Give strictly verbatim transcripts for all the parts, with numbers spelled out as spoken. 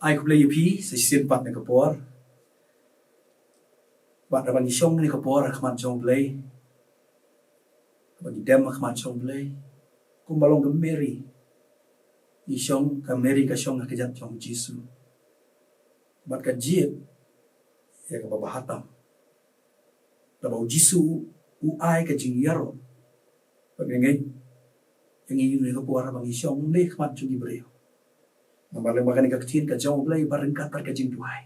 Ai khublei ïa phi sa shisien pat na ka por. Bad haba ngi shong na ka por ha khmat jong U Blei, haba ngi dem ha khmat jong U Blei, kumba long ka Mary, ngi shong, ka Mary ka shong ha ka kjat jong U Jisu. Bad ka jied ïa kaba bha tam. Haba U Jisu u ai ka jingïaroh, bad ngi ngeit ïa ngi na ka por haba ngi shong na khmat jong ki briew, namar lem bad kane ka ktien ka jong U Blei bad ryngkat bad ka jingduwai,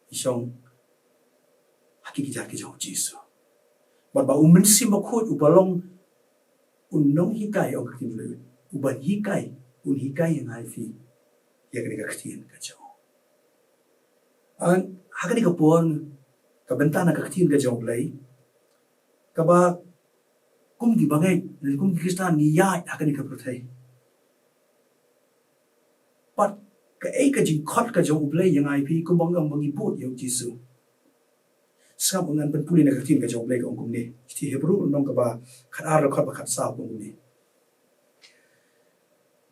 ngi shong ha ki kjat ki jong U Jisu. Bad ba U Mynsiem Bakhuid uba long u nonghikai, ong ka ktien U Blei, uban hikai, un hikai ïa nga ïa phi ïa kane ka ktien ka jong. Ah, ha kane ka por, ka bynta na ka ktien ka jong U Blei, kaba kum ki bangeit, lane kum ki Khristan ngi ïaid ha kane ka pyrthei. Bad kaei ka jingkhot ka jong U Blei ïa nga ïa phi, kumba nga ong ba ngi bud ïa U Jisu. Sngap, ngan pynpule na ka ktien ka jong U Blei, ka ong kumne. Shithi Hebru lynnong kaba khatar, dkhot ba khatsaw, ka ong kumne: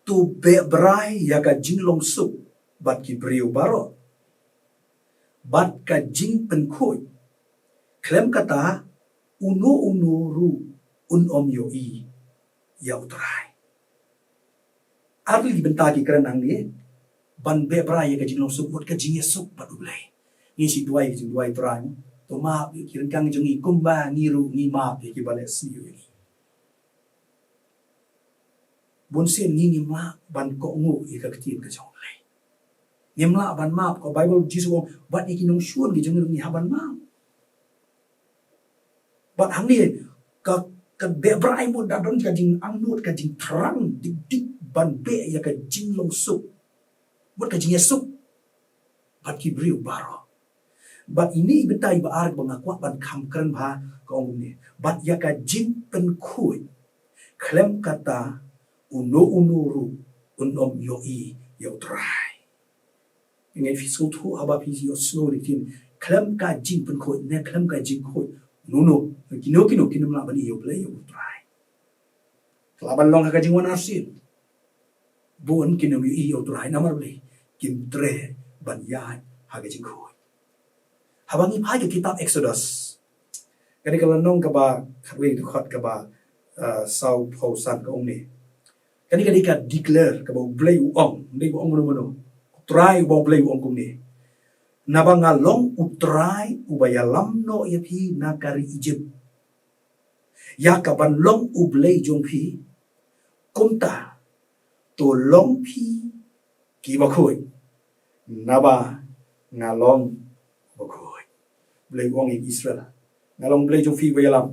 To beh brai ïa ka jinglong suk bad ki briew baroh, bad ka jingpynkhuid, khlem kata uno uno ruh un ym ïohi ïa U Trai. Ar tylli ki bynta ki kren hangne, ban beh brai ïa ka jinglong suk, bad ka jingïasuk bad U Blei. Ngi shu duwai ka jingduwai, Trai, to map ïa ki ryngkang jong ngi kumba ngi ruh ngi map ïa kiba leh sniew ïa ngi. Bun sien ngi ngim lah ban kohnguh ïa ka ktien ka jong U Blei. Ngim lah ban map, ka Baibl, Jisu u ong, bad ïa ki nongshun ki jong ngi ruh ngi hap ban map. Bad hangne, ka, ka beh brai mut da don ka jingangnud, ka jingthrang dik dik ban beh ïa ka jinglong suk, mut ka jingïasuk bad ki briew baroh. Bad ine i bynta iba ar ba nga kwah ban kham kren bha, ka ong kumne: Bad ïa ka jingpynkhuid, khlem kata uno uno ruh un ym ïohi ïa U Trai. Ngi, phi sngewthuh, haba phi ïohsngew ïa ka ktien khlem ka jingpynkhuid ne khlem ka jingkhuid, uno uno, kino kino kin ym lah ban ïohi ïa U Blei, ïa U Trai. Ka lah ban long ha ka jingwan arsien. Bun kin ym ïohi ïa U Trai namar balei? Kim treh ban ïaid ha ka jingkhuid. Haba ngi phai ka kitab Exodus, kane ka lynnong kaba khatwei, dkhot kaba, eh, sawphew san, ka ong ne. Kane ka dei ka declare kaba U Blei u ong, ym dei ba ong mano mano. U Trai uba U Blei u ong kumne: Naba nga long U Trai uba ïalam noh ïa phi na ka ri Ijipt, ïa kaban long U Blei jong phi, kumta to long phi kiba khuid, naba nga long bakhuid. U Blei u ong ïa Israel, nga long Blei jong phi uba ïalam.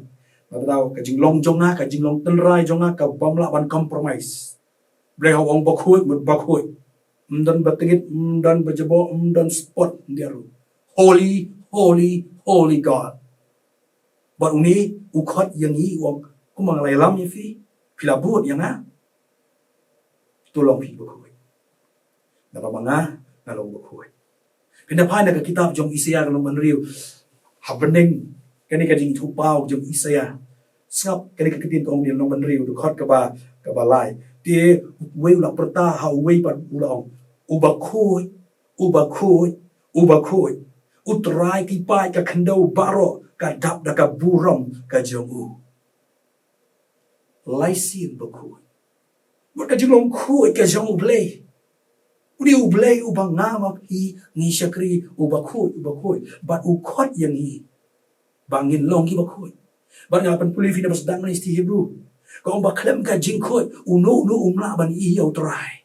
Naba ka jinglong jong nga, ka jinglong tynrai jong nga, kaba ym lah ban compromise. U Blei haba u ong bakhuid, mut bakhuid. Ym don ba tyngit, ym don ba jaboh, ym don spot, ym don ruh. Holy, holy, holy God. Bad une u khot ïa ngi, u ong, kumba nga la ïalam ïa phi, phi la bud ïa nga, to long phi bakhuid, naba ma nga, nga long bakhuid. Phin da phai na ka kitab jong Isaïah lynnong ba hynriew. Ha bneng kane ka jingithuhpaw jong Isaïah, sngap kane ka ktien ka ong ne, lynnong ba hynriew, dkhot kaba, kaba lai. Te uwei u la pyrta ha uwei pat, u la ong: Uba khuid, uba khuid, uba khuid, U Trai ki paid ka khyndew baroh, ka dap da ka burom ka jong u. Lai sien bakhuid. Mut ka jinglong khuid ka jong U Blei. Une U Blei uba nga ma phi ngi shakri, uba khuid, uba khuid. Bad u khot ïa ngi ba ngin long kiba khuid. Bad nga pynpule ïa phi na ba sdang na shithi Hebru, ka ong ba khlem ka jingkhuid, uno uno um lah ban ïohi ïa U Trai.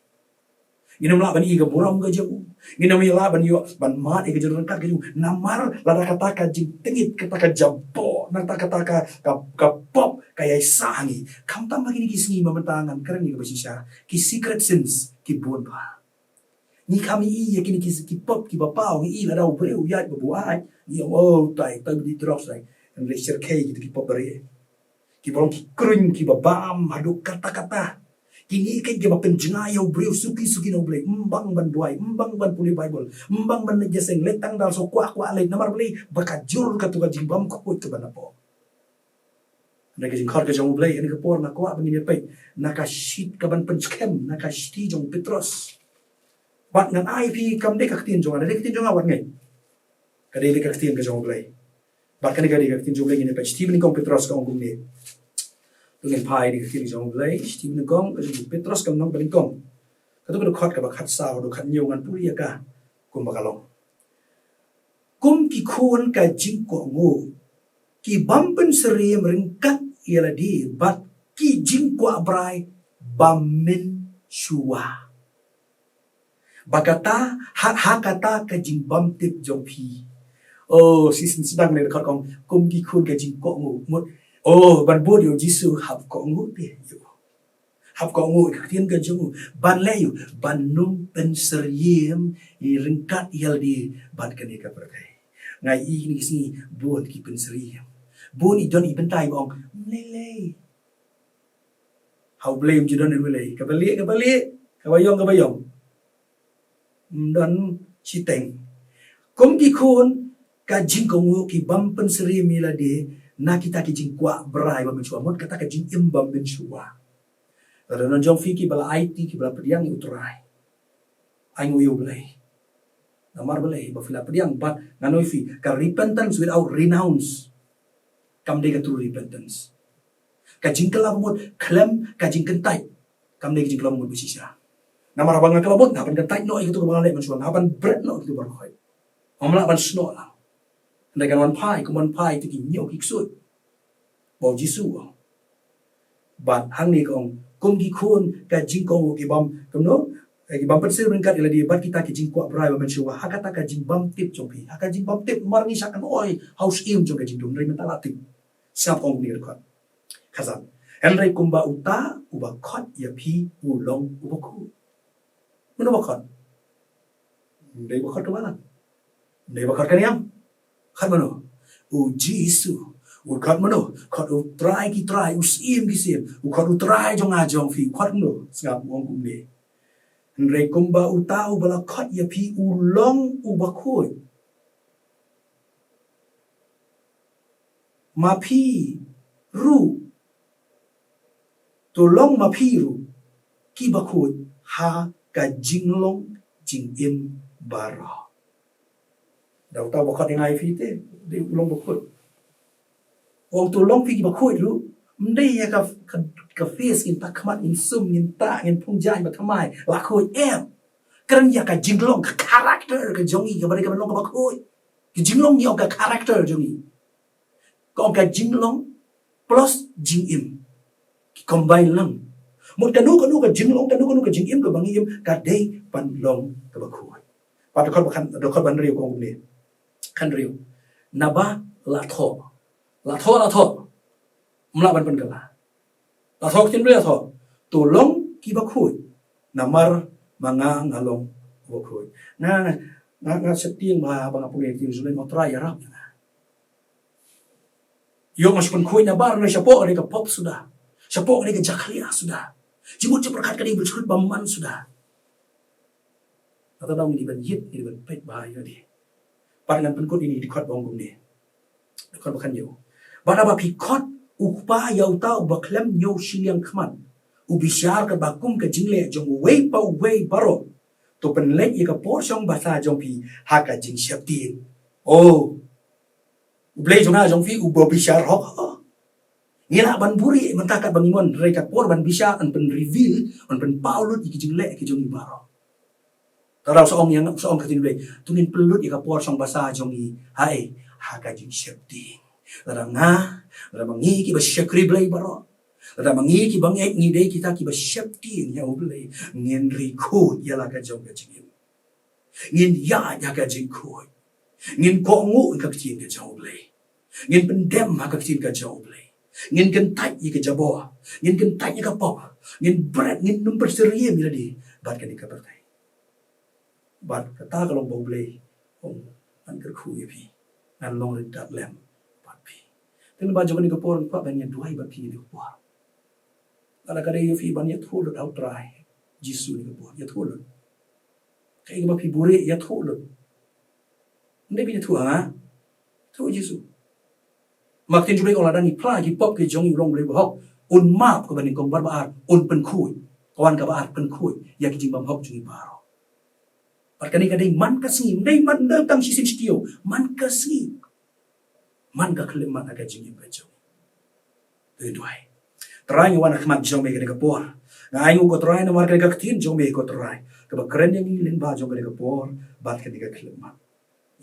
Ngin ym lah ban ïohi ka burom ka jong u. Ngin ym lah ban ïoh ban mad ïa ka jingryngkat ka jong u. Namar lada kata ka jingtyngit, kata ka jaboh, lada kata ka, ka, ka pop ka ïaisah ha ngi. Khamtam ha kine ki sngi mynta, ngan kren ïa kaba shisha, ki secret sins ki bun bha. Ngi kham ïohi ïa kine ki, ki pop kiba paw, ngi ïohi lada u briew u ïaid ba buaid, ngi ong, oh, tai, tai u dih drugs, tai. Hynrei shyrkhei kita ki pop ba rieh. Kiba long ki kruiñ kiba bam haduh katta katta. Kine ki kiba pynjngai ïa u briew suki suki na U Blei, ym bang ban duwai, ym bang ban pule Baibl, ym bang ban leit ïaseng, leit tang da la shu kwah kwah leit, namar balei? Ba ka jur katu ka jingbymkhuid kaba napoh. Na ka jingkhot ka jong U Blei ha kane ka por, nga kwah ba ngin ïa peit na ka shithi kaban pynskhem, na ka shithi jong u Petros. Bad ngan ai phi kam dei ka ktien jong nga, dei ka ktien jong nga wat ngai. Ka dei ka ktien ka jong U Blei. Bad kane ka dei ka ktien jong U Blei, ngin peit. Shithi banyngkong Petros ka ong kumne. To ngin phai dei ka ktien jong U Blei, shithi banyngkong ka jong Petros ka lynnong banyngkong. Kato ka dkhot kaba khatsaw, dkhot khathynñiew ngan pule ïa ka kumba ka long. Kum ki khun ka jingkohnguh, ki bym pynsyriem ryngkat ïa lade bad ki jingkwah brai bymynshuwa. Ba kata, ha, ha kata ka jingbymtip jong phi. Oh, shisien sdang ne ka ong, kum ki khun ka jingkohnguh. Mut, oh, ban bud ïa U Jisu hap kohnguh te. Hap kohnguh ka ktien ka jong u. Ban leh ïa u, ban ym pynsyriem ryngkat ïa lade bad kane ka pyrthei. Nga i kine ki sngi bun ki pynsyriem. Bun i don i bynta i ba ong, ym lei lei. Ha U Blei ym ju don ym lei lei. Kaba lieh, kaba lieh. Kaba ïong, kaba ïong. Ym don shiteng. Kum ki khun ka jingkohnguh, ki bym pynsyriem ïa lade na kita ki jingkwah brai bymynshuwa. Mut kata ka jingim bymynshuwa. Lada don jong phi kiba la aiti, kiba la pdiang ïa U Trai, ainguh ïa U Blei. Namar balei? Ba phi la pdiang. Bad ngan ong ïa phi, ka repentance without renounce kam dei ka true repentance. Ka jingkylla bamut khlem ka jingkyntait kam dei ka jingkylla bamut ba shisha. Namar haba nga kylla bamut, nga ban kyntait noh ïa kito kiba nga leh mynshuwa, nga ban bret noh ïa kito baroh. Ngam lah ban snoh lang. Hynrei kan wan phai, kum wan phai ïa ki hynñiew ki ksuid ba U Jisu u ong. Bad hangne ka ong, kum ki khun ka jingkohnguh, ki bym, kumno, eh, ki bym pynsyriem ryngkat ïa lade bad kita ki jingkwah brai bymynshuwa. Ha kata ka jingbymtip jong phi, ha ka jingbymtip, mar ngi shah kynoi ha u syiem jong ka jingdum, hynrei mynta la tip. Sngap, ka ong kumne ka dkhot khatsan. Hynrei kumba uta uba khot ïa phi u long uba khuid. Mano ba khot? Ym dei ba khot ka balang. Ym dei ba khot ka niam. Khot mano? U Jisu. U khot mano? Khot U Trai ki trai, U Syiem ki syiem. U khot U Trai jong nga jong phi. U khot mano? Sngap, u ong kumne. Hynrei kumba uta uba la khot ïa phi u long uba khuid, ma phi ruh, to long ma phi ruh kiba khuid ha ka jinglong jingim baroh. Da uta uba khot ïa nga ïa phi te, dei u long ba khuid. Ong to long phi kiba khuid ruh, ym dei ïa ka, ka, ka face ngin pat khmat, ngin sum, ngin tah, ngin phong jaiñ ba thymmai la khuid, em. Kren ïa ka jinglong, ka character ka jong ngi, kaba dei kaba long kaba khuid. Ka jinglong ngi ong ka character jong ngi. Ka ong ka jinglong plus jingim. Ki combine lang. Mut kano kano ka jinglong, kano kano ka jingim kaba ngi im, ka dei ban long kaba khuid. Bad dkhot ba khan, dkhot ba hynriew ka ong kumne. Khathynriew. Naba la thoh. La thoh, la thoh. Ym lah ban pynkylla. La thoh, ka ktien Blei la thoh. To long kiba khuid. Namar ma nga nga long uba khuid. Nga, nga, nga, nga sheptieng ba, ba nga pule ka ktien Blei, U Trai ïarap ïa nga. Ïoh nga shu pynkhuid nabar, nga shapoh ka dei ka pop suda. Shapoh ka dei ka jakhlia suda. Jingmut jingpyrkhat ka dei ba jhut bymman suda. Kata dang ngi ban ïit, ngi ban peit ba ïa dei. Pat ngan pynkut ïa ine i dkhot ba ong kumne. Dkhot ba khathynñiew. Bad haba phi khot U Kpa ïa uta uba khlem hynñiew shiliang khmat, u bishar katba kum ka jingleh jong uwei pa uwei baroh. To pynleit ïa ka por shong basa jong phi ha ka jingsheptieng. Oh. U Blei jong nga jong phi uba bishar hok. Ngi lah ban buhrieh mynta katba ngi mon, hynrei ka por ban bishar, yn pynreveal, yn pynpaw lut ïa ki jingleh ki jong ngi baroh. Lada u sa ong ïa nga, u sa ong ka ktien Blei, to ngin pynlut ïa ka por shong basa jong ngi ha, ha ka jingsheptieng. Lada nga, lada ma ngi kiba shakri Blei baroh, lada ma ngi kiba ngeit ngi dei kita kiba sheptieng ïa U Blei, ngin ri khuid ïa la ka jong ka jingim. Ngin ïaid ha ka jingkhuid. Ngin kohnguh ïa ka ktien ka jong U Blei. Ngin pyndem ha ka ktien ka jong U Blei. Ngin kyntait ïa ka jabor. Ngin kyntait ïa ka pop. Ngin bret, ngin ym pynsyriem ïa lade bad kane ka pyrthei. Bad kata ka long ba U Blei u ong, ngan kyrkhu ïa phi. Ngan long ryngkat lem bad phi. Te lyngba jong kane ka por, nga kwah ban ïa duwai bad phi ïa ka por. Lada ka dei ïa phi ban ïathuh lut ha U Trai Jisu ïa ka por, ïathuh lut. Kaei kaba phi buhrieh, ïathuh lut. Ym dei phi ïathuh ha nga. Ïathuh Jisu. Ma ka ktien jong U Blei ka ong lada ngi phla ki pop ki jong ngi, U long U Blei uba hok, un map, kaba nyngkong, bad ba ar, un pynkhuid. Ka wan kaba ar, pynkhuid ïa ki jingbymhok jong ngi baroh. Bad kane ka dei man ka sngi, ym dei man tang shisien shi taïew, man ka sngi. Man ka khyllipmat ha ka jingim ka jong ngi. To ngin duwai. Trai, ngi wan ha khmat jong me kane ka por. Nga ai nguh ko Trai namar kane ka ktien jong me ko Trai, kaba kren ïa ngi lyngba jong kane ka por bad kane ka khyllipmat.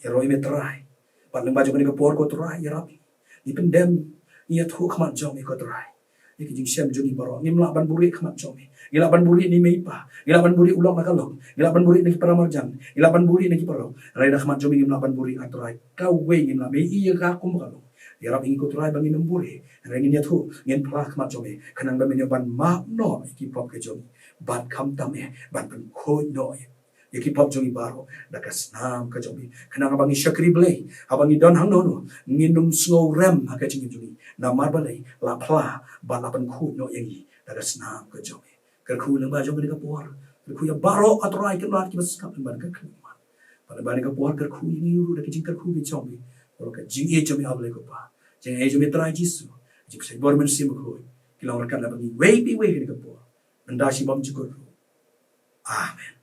Ïaroh ïa me Trai. Bad lyngba jong kane ka por ko Trai, ïarap ngi pyndem, ngi ïathuh khmat jong me ko Trai ïa ki jingshem jong ngi baroh. Ngim lah ban buhrieh khmat jong me. Ngi lah ban buhrieh na i mei i pa, ngi lah ban buhrieh u lok na ka lok, ngi lah ban buhrieh na ki para marjan, ngi lah ban buhrieh na ki paralok. Hynrei na khmat jong me ngim lah ban buhrieh, ah Trai. Kawei ngim lah, me i ïa ka kum ka long. Ïarap ïa ngi ko Trai ba ngin ym buhrieh, hynrei ngin ïathuh, ngin phla khmat jong me, khnang ba men ïoh ban map noh ïa ki pop ka jong ngi, bad khamtam eh ban pynkhuid noh ïa ïa ki pop jong ngi baroh da ka snam ka jong me, khnang haba ngi shakri Blei, haba ngi don hangno hangno, ngin ym sngew rem ha ka jingim jong ngi, namar balei? La phla bad la pynkhuid noh ïa ngi da ka snam ka jong me. Kyrkhu lyngba jong kane ka por, kyrkhu ïa baroh, ah Trai, ki lad kiba sngap lyngba kane ka khyllipmat. Bad lyngba kane ka por kyrkhu ïa ngi ruh da ka jingkyrkhu ka jong me. Baroh ka jingïeit jong me, ah Blei ko Pa, jingïeit jong me Trai Jisu, jingpynshlur Mynsiem Bakhuid, ki long ryngkat lem bad ngi iwei pa iwei ha kane ka por, mynta shibun junom ruh. Amen.